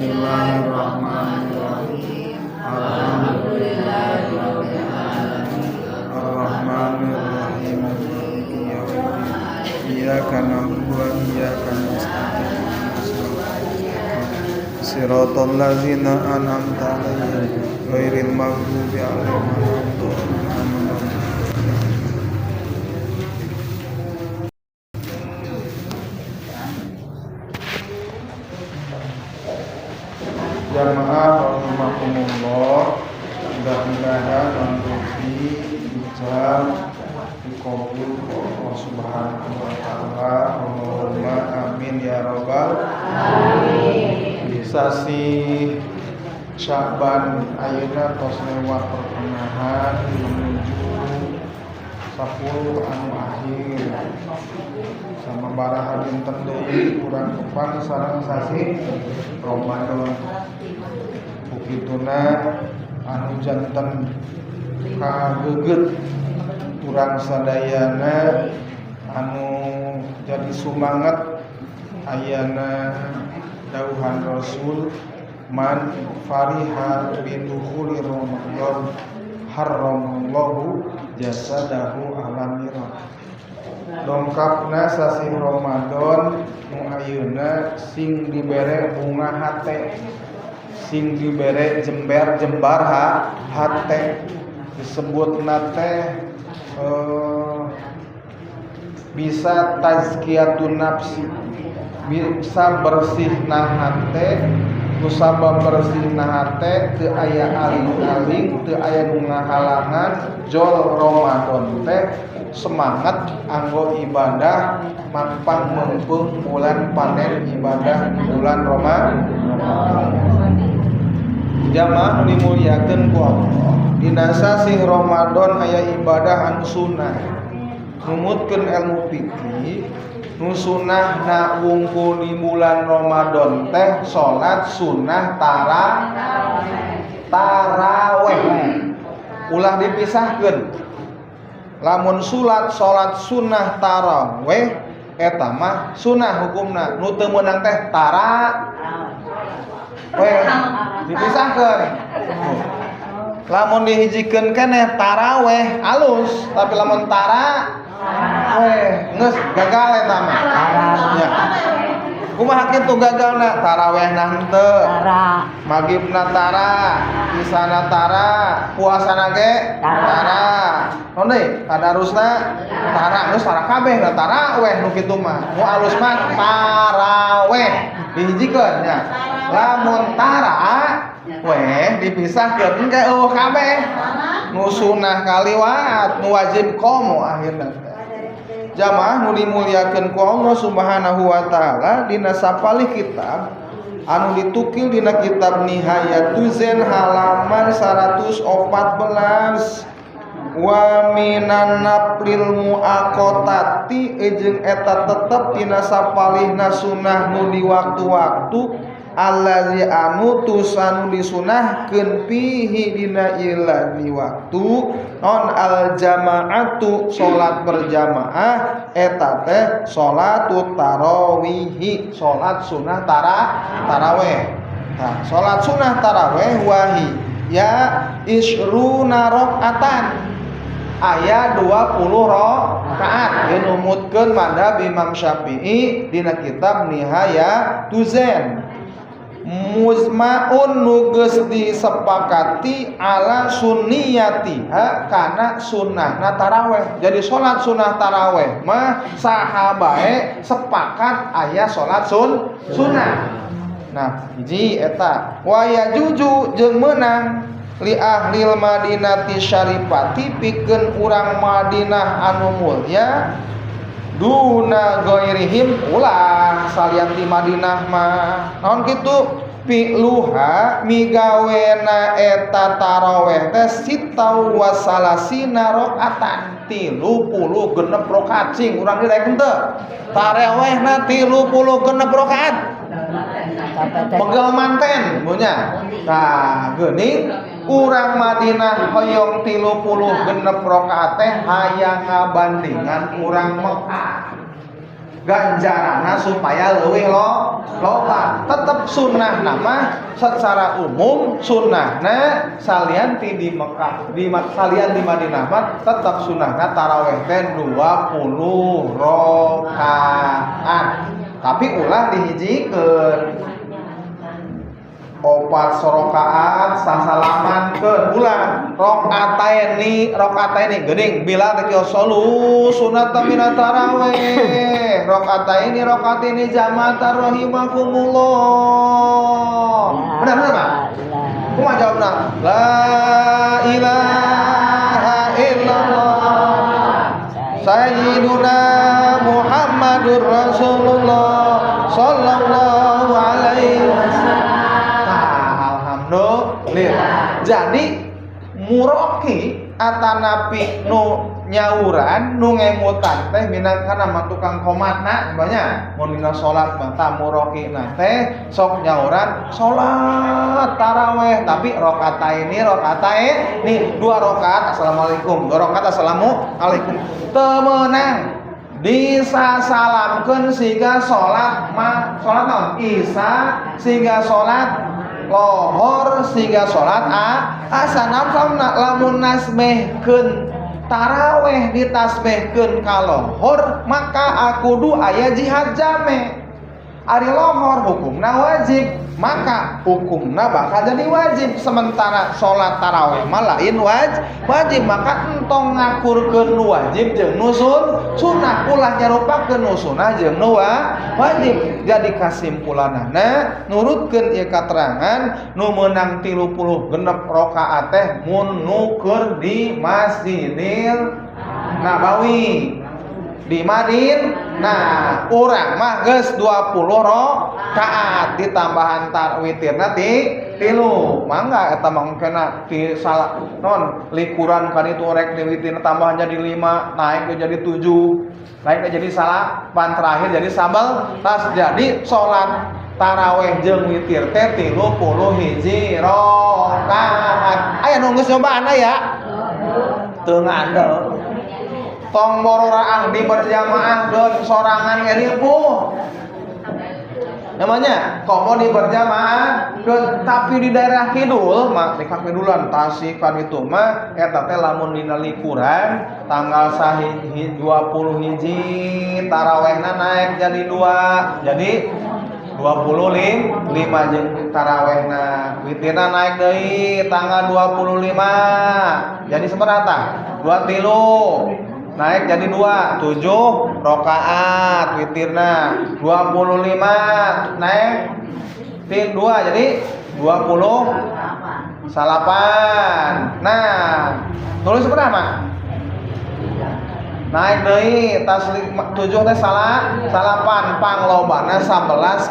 Bismillahirrahmanirrahim. Alhamdulillahirabbil alamin. Arrahmanirrahim. Maliki yaumiddin. Iyyaka na'budu wa iyyaka nasta'in. Siratal ladzina an'amta 'alaihim ghairil maghdubi 'alaihim waladdallin. Jamaah rahimakumullah, mudah-mudahan Bang Rufi ijab dikabul Allah Subhanahu wa taala. Allahumma amin ya rabbal alamin. Sasi Syaban ayeuna tos lewat pertengahan menuju 10 anu akhir. Sama baraha dinten deui urang kepang sareng sasi Ramadan. Kukituna anu janten kageget urang sadayana anu jadi sumanget ayana dauhan Rasul man fariha bidukhuli Ramadan harramallahu jasadahu ala nira. Dongkapna sasih Ramadan nu ayeuna sing dibere bunga hate, sing dibere jember jembar hate, disebutna teh bisa tazkiyatun nafsi, bisa bersihna hate. Kusabab bersihna hate teu aya aling-aling, teu aya nu ngahalangan. Jol Ramadan teh semangat anggo ibadah mangpang meungpeung bulan panen ibadah bulan Ramadan. Jamaah nu dimuliakeun ku Allah, dina sasih Ramadan aya ibadah anu sunah. Numutkeun ilmu fikih, nu sunahna wungkul di bulan Ramadan teh salat sunah taraweh. Ulah dipisahkeun. Lamun salat sunah taraweh eta mah sunah hukumna, nu teu meunang teh taraweh dipisahkeun. Lamun dihijikeun keneh taraweh alus, tapi lamun taraweh geus gagal eta mah. Ya. Kumaha kitu gagalna? Tarawehna henteu, maghribna tara, isana tara, puasana ge tara. Naon deui? Tadarusna tara, geus tara kabeh na taraweh nu kitu mah. Nu alus mah taraweh dihijikeun nya. Lamun taraweh dipisahkeun engke eueuh kabeh. Nu sunah kaliwat, nu wajib komo akhirna. Jamaah nu dimuliakeun ku Allah Subhanahu wa taala, dina sapalih kitab anu ditukil dina kitab Nihayatu Zen halaman 114, wa minan naflil muaqatati jeung eta tetep dina sapalihna sunah nu di waktu-waktu allazi anu tusanu disunahkeun fihi dina ilazi waktu non al jamaatu salat berjamaah eta teh salatut tarawihi, salat sunah taraweh. Tah salat sunah taraweh wahi ya isruna rakaatan, aya 20 rakaat dinumutkeun madhab Imam Syafi'i dina kitab Nihayatu Zen. Muzmaun nu geus disepakati ala sunniyatiha kana sunnahna taraweh. Jadi salat sunnah taraweh mah saha bae sepakat aya salat sunnah. Nah, hiji eta wa yajuju jeung meunang li ahlil madinati syarifati pikeun urang Madinah anu mulya duna ghairihim ulah salian di Madinah mah. Naon kitu piluha migawena eta taraweh teh sitau wasalasina rakaatan, 36 rakaat. Cing urang direk henteu tarawehna 36 rakaat pegel manten punya. Tah geuning urang Madinah hoyong 36 rakaat teh hayang ngabandingan urang Mekah, ganjaranna supaya leuwih lo Loba. Tetep sunnah nama secara umum sunnahna salian ti di Mekah, di salian di Madinah mah tetep sunnahna tarawih teh 20 rakaat. Tapi ulah dihijikeun. 4 rakaat sasalaman keun ulah rakaataini geuning Bilal teh kieu solu sunat minat tarawih rakaataini rakaataini jamaah rahimakumullah. Benar Pak? Kumaha jawabna? La ilaha illallah sayyiduna Muhammadur Rasulullah sallallahu alaihi wasallam. Alhamdulillah. Jadi muroki atanapi nu nyauran nu ngemutan teh minangka mah tukang komatna banyak mun dina salat mah ta muroki na teh sok nyauran salat taraweh tapi rakaataini 2 rakaat assalamualaikum 2 rakaat assalamualaikum teu meunang disasalamkeun siga salat mah salat naon isya siga salat lohor sehingga sholat asa nafamna lamun nasbehkeun taraweh ditasbehkeun ka lohor maka akudu aya jihad jame. Ari lohor hukumna wajib maka hukumna bakal jadi wajib sementara sholat taraweh mah lain wajib maka entong ngakurkeun nu wajib jeung nu sunah ulah nyarupakeun nu sunah jeung nu wajib. Jadi kasimpulanana nurutkeun ieu katerangan nu meunang 36 rakaat teh mun nu keur di Masjidil Nabawi di Madinah. Nah, urang mah geus 20 rakaat ditambahan witirna ti 3. Mangga eta mah engkena ti salah non likuran kan itu rek di witirna tambahan jadi 5, naik jadi 7, naik jadi salah, pan terakhir jadi sabal tas. Jadi salat taraweh jeung witir teh 31 rakaat. Aya nu geus nyobaan aya? Teu ngandel. Tong bororaah di berjamaah geun sorangan ripuh. Namanya komo di berjamaah geun tapi di daerah kidul mah di kakidulan Tasik kan itu mah eta teh lamun dina likuran tanggal 21 tarawehna naik jadi 2 jadi 25 jeung tarawehna witirna naik deui tanggal 25 jadi sabaraha tah 23 naik jadi 2, 7 rakaat witirna 25 naik 2 jadi 28. Nah, tulis berapa? Naik deui tas 7 teh salah salapan panglobana 11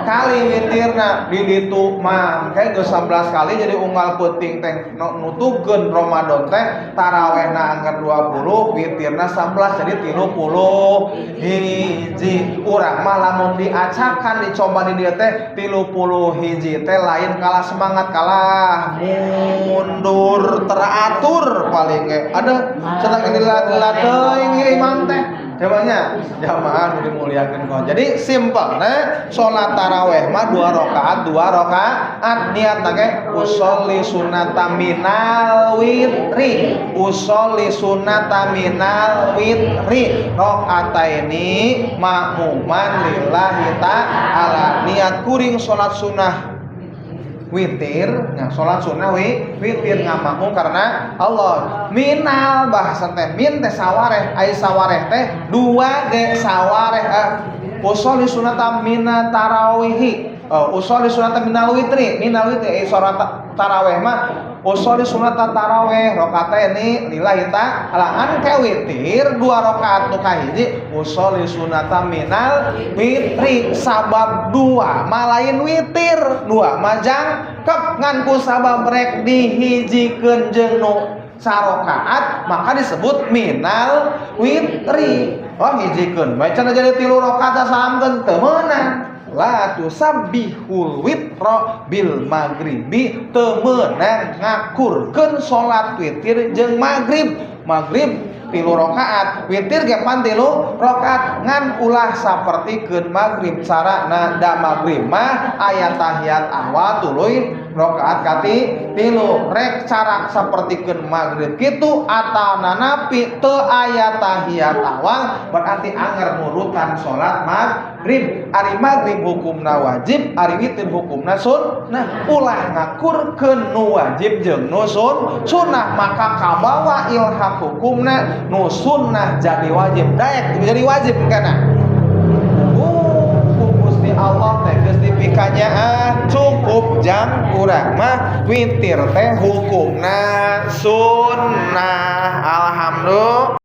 kali witirna di ditu mah kayak geus 11 kali jadi unggal peuting teh nutugkeun Ramadan teh tarawehna anggar 20 witirna 11 jadi 31. Urang mah lamun diacakan dicoba di dieu teh 31 teh lain kalah semangat kalah mundur teratur paling ge ada sedang ini latih ini imam teh jamaahnya jamaah nu dimuliakeun ku. Jadi simpel nah salat taraweh mah 2 rakaat 2 rakaat niatna ge usolli sunnata minal witri usolli sunnata minal witri rakaataini makmuman lillahi ta'ala niat kuring salat sunnah witir, nah salat sunnah witir ngamakmum karena Allah. Minal bahasa teh min teh sawareh, ai sawareh teh dua ge sawareh usolli sunnata mina tarawihi, usolli sunnata minal witri, ai salat taraweh mah usolli sunnata taraweh rakaataini lillahi ta'ala ngan ke witir 2 rakaat nu kahiji usolli sunnata minal witri sabab 2 malain witir 2 majang kep ngan ku sabab rek dihijikeun jeung nu sarokaat maka disebut minal witri. Oh hijikeun bae cenah jadi 3 rakaat salamkeun teu meunang. La tusabbihul witra bil maghribi teu meunang ngakurkeun salat witir jeung maghrib. Maghrib 3 rakaat, witir ge pan 3 rakaat, ngan ulah sapertikeun maghrib. Carana da maghrib mah aya tahiyat awal tuluy rakaat katilu. Rek cara sapertikeun maghrib kitu atanapi teu aya tahiyat awal, berarti anger nurutan salat maghrib. Ari maghrib hukumna wajib, ari witir hukumna sunnah. Ulah ngakurkeun nu wajib jeung nu sunnah, maka kabawa ilhaq hukumna nu sunnah jadi wajib, daek jadi wajib kana. Ku Gusti Allah teh geus dipikanyaah, cukup jang urang mah witir teh hukumna sunnah. Alhamdulillah.